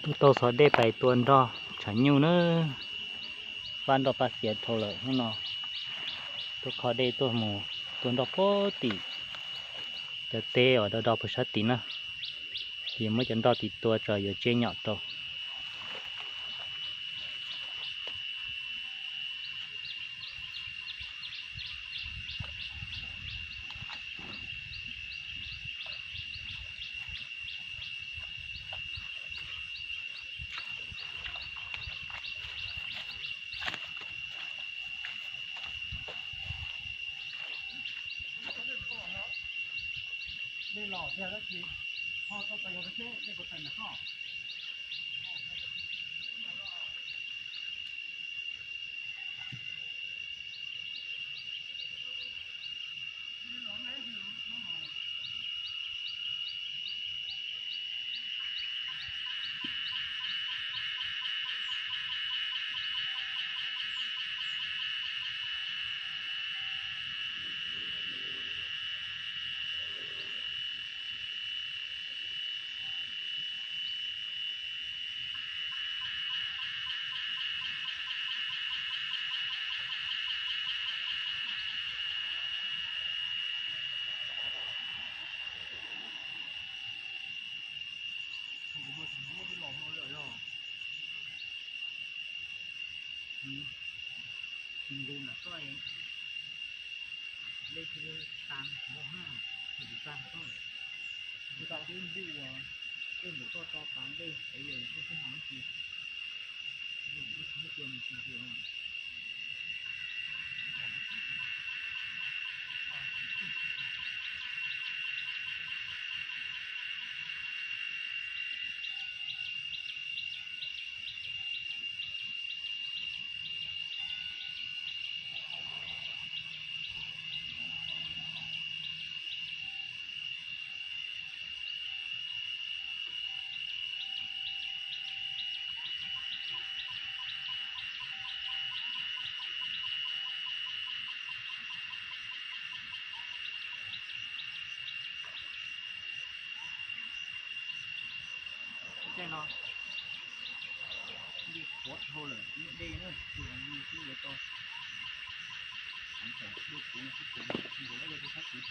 Tuaj tau xov dej pais tua nroj tshav nyuj na. Pab nroj pab xiav dhau lawm hnub no. Tuaj kho dej tuaj mus tua nroj puag tim cov teb uas do do puag sab tid na. Ces muab cov nroj tim tua tso yuav tsiaj nyom rau. Tej no li qhuav dhau lawm, dej na, tus zoo li twb yuav tau, dej kuv no xwb, kuv no kuv los ib yam li sab tid.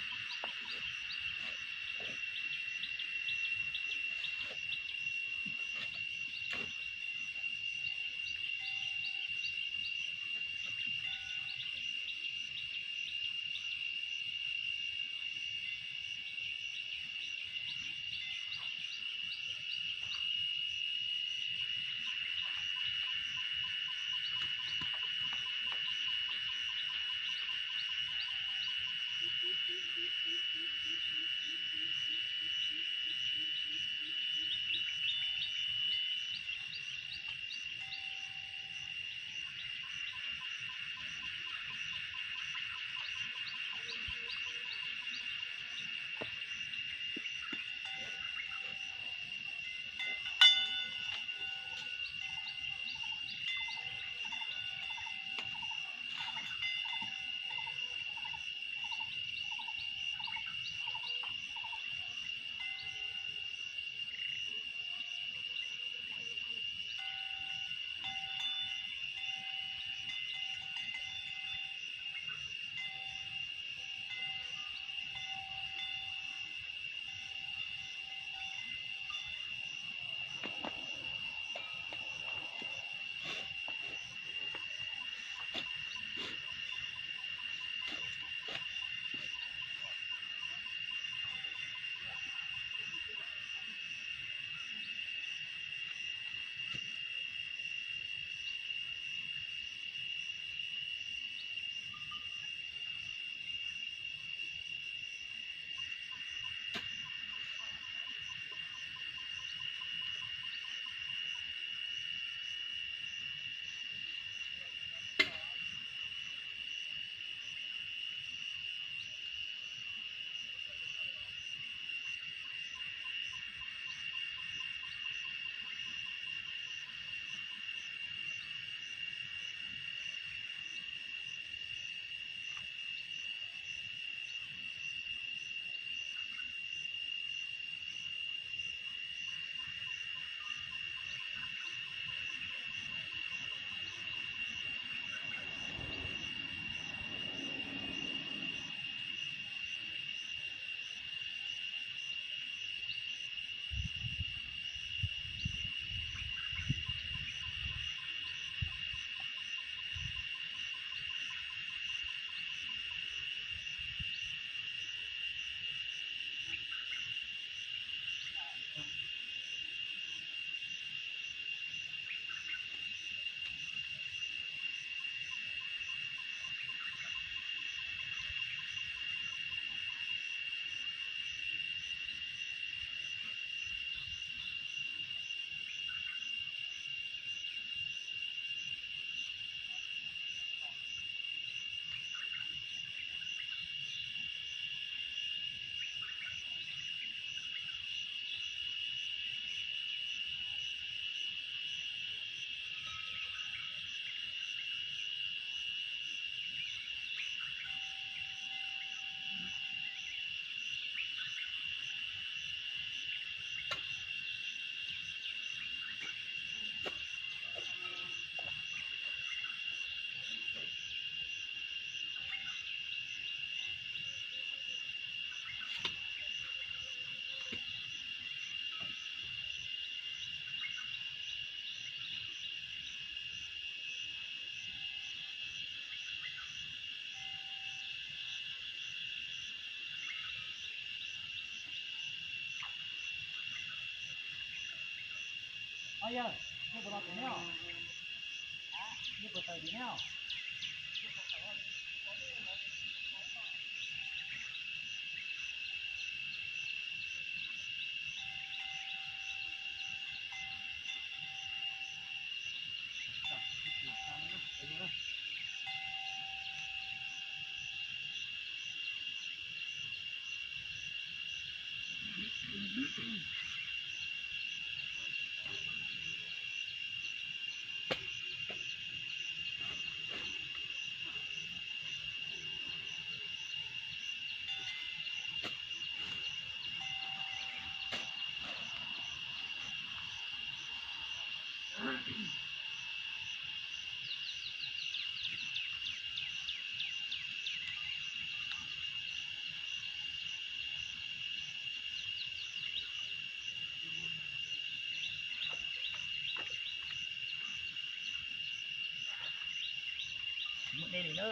Tsis muaj dej li na,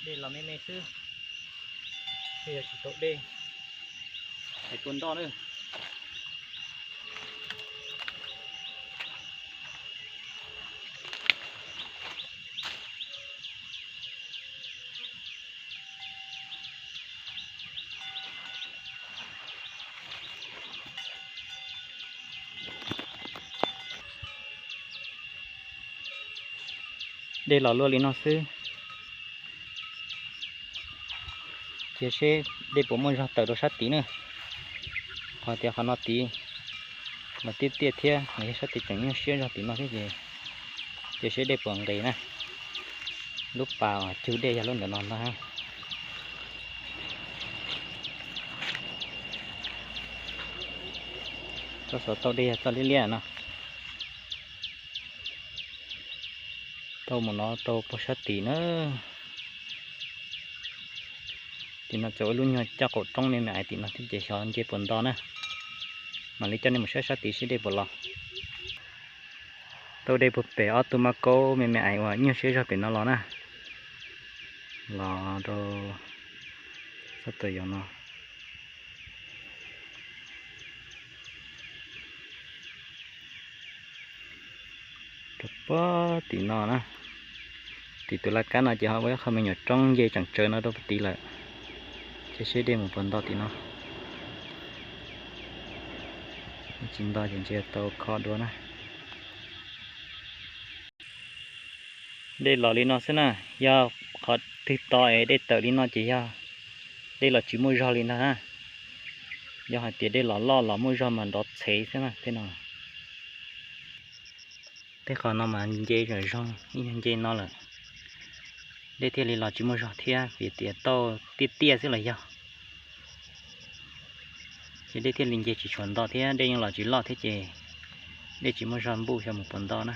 dej los me me xwb, yog tsis tau dej, hais tua ntoj na. Dej los luaj li no xwb, cia seb dej puas muaj zog tawm rau sab tid na. Qhov tias qhov no tid los tiaj tiaj thiab, yog sab tid tseem nyuaj siab zog tim no thiab ces cia seb dej puas nqis na. Lub pas cug dej yog lub ntawm no ntag. Txoj xov tau dej yog txoj liab liab no. Tau mus no tau puag sab tim na. Tim no txawm ua lub nyuag caj qaum roob me me ais tim no thiab ces xyov nce puas nto na. Mam li coj nej mus saib sab tid seb dej puas los. Tau dej puag pem ob tug mab kaub me me ais uas nyuaj siab zog pem no los na. Los rau sab tawm yov no. Rau puag tim no na. Tim tus laj kab no ces ho ua ib qho me nyuam roob nce tseem tsawv no rau puag tid lawm. Cia seb dej mus puas nto tim no. Tsis nto ces ntshe tau kho dua na. Dej los li no xwb na, yog qhov twg to es dej tawm li no ces yog dej los tsis muaj zog li ntag na. Yog hais tias dej los loj los muaj zog mas nrov txhev xwb na tej no. Tej qhov no mas nce zom zoo ib nyuag nce no lawm, dej thiaj li los tsis muaj zog thiab vim tias tauj tiaj tiaj xwb los yog. Ces dej thiaj li nce tsis tshua nto thiab dej yeej los tsis loj thiab ces dej tsis muaj zog npuj xyov mus puas nto na.